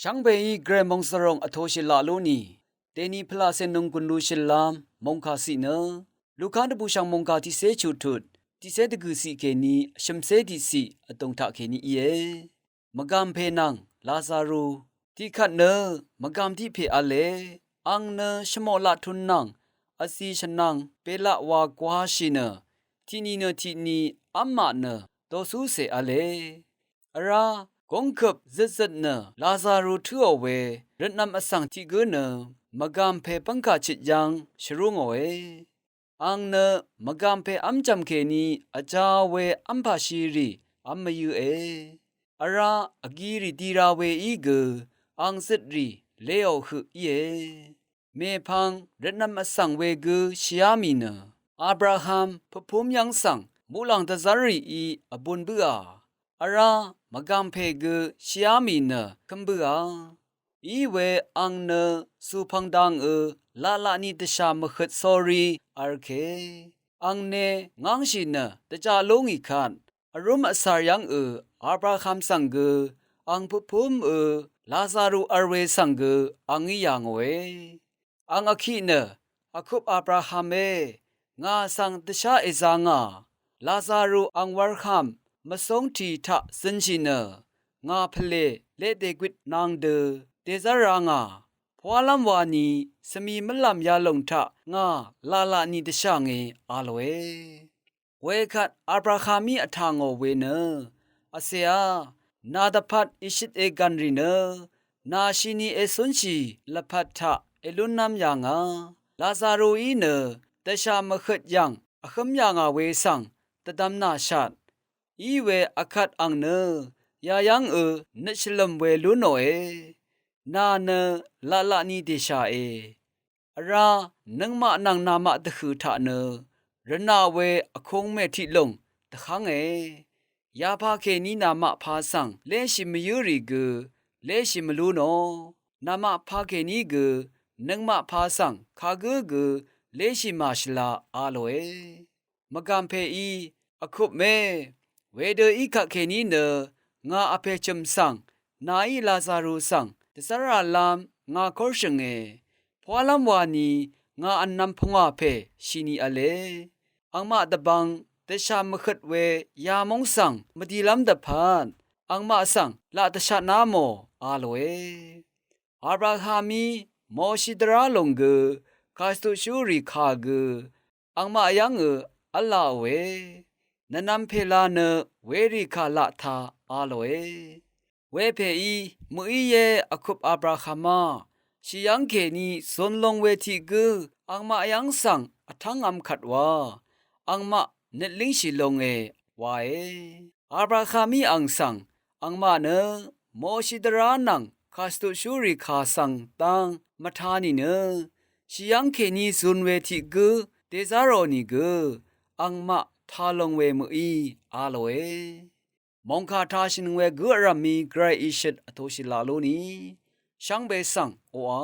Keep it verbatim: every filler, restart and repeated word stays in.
Shvngbeí Gvray mòngsvròng vtoshì laq lú nì, dèni pvlacè nònggùn lushìlv́m mòngkà ciq nø, Luka dvbùshv̀ng mòngkà tiqcé chuq tut, tiqcé dvgø̀ ciq kèní vshø̀mcé tiqciq vdùng taq kèní íe. Mvgàm pè nvng Lazaru, tiqkvt nø mvgàm tiq pè v̄le, àng nø shvmoq laq tun nvng vzi shvnvng belaq wa gwashì nø, tiqni nø tiqni v́m maq nø dosúcè v̄le. Vrá gungkøp zøtzøt nø Lazaru tǿò we rvtnvm vsvng tiq gǿ nø mvgàm pè bv́ngkà chit yv́ng shvrú ngòe. Àng nø mvgàm pè v́mjv̀m kèní vjā we v́mpàshirì v́m mvyǿe. Vrá vgirì dira weí gø àng zøtrì leò høq íe. Mèpvng rvtnvm vsvng we gø shìá mì nø, Abraham pvpúm yv́ng svng muqlàng dvzv́rrìí vbun bǿà. Vrá mvgàm pè gø shìá mì nø kǿm bǿà. Iwe àng nø zùpv̀ng dangø laqlaqni dvshà mvhøt sórí v̄l ke, àng ne ngv́ngshì nø dvjaq lú ngì kvt, vrúm vsar yv́ngø Abraham svng gø, àng pvpúmø Lazaru v̄l we svng gø àngí yà ngòe. Àng vkiq nø, vkup Abrahame, ngà svng dvshá èzā ngà, Lazaru àng wv̄lhv̀m mvsóng tì taq zønshì nø, ngà pvlè leq dègwit nang dø dèzv́r rá ngà, pwálv́m wani svmi mvlv̀m yalòng taq ngà laqlaqni dvshà nge a lòe. Wekvt Abrahamí vtà ngò we nø, vcèá, nà dvpvt ìshøt ègv̀n rì nø, nà shini ècúnshì lvpat taq èlúnv́m yà ngà, Lazaruí nø dvshà mvhøt yv̀ng vhǿm yà ngà we svng dvdvm nàshat. Iwe vkvt àng nø yayv́ngø nøt shvlø̀m we lú nòe. Nà nø laqlaqni dèshàe. Vrá nøngmaq nvng namaq dvhø̀ taq nø rvnaq we vkung mètiq lùng dvhv́nge. Yapà kèní namaq pà svng léshì mvyǿ rì gø léshì mvlú nò, namaq pà kèní gø nøngmaq pà svng kagǿ gø léshì màshvla a lòe. Mvgàm pèí, vkupmé, wedø í kvt kèní nø ngà vpè chø̀m svng nàí Lazaru svng dvzv́ràlv́m ngà kórshø̀nge. Pwálv́m wani ngà vnvm pungwà pè shini v̄le. Àngmaq dvbvng dvshà mvhøt we yamúng svng mvdilv́m dvpvt àngmaq svng laq dvshatná mò a lòe. Abrahamí Moshi dvrá lòng gø kàshvtuqshúrì kà gø àngmaq yv́ngø v́lāòe. Nvnvm pèla nø werì kà laq tā a lòe. Wepèí mø̀íe vkup Abrahamá shì yv́ng kèní zun long we tiq gǿ àngmaq yv́ng svng vtv́ngv̄m kvt wa àngmaq nøt língshì longe wae. Abrahamí àng svng àngmaq nø Moshi dvrá nvng kàshvtuqshúrì kà svng dang mvtā nìnø shì yv́ng kèní zun we tiq gǿ dèzá rò nìgø àngmaq tā long we mø̀í a lòe. Mòngkà tāshìnøng we gǿ vrv̀mí Gvray ìshøt vtoshì laq lú nì shvngbe svng oqà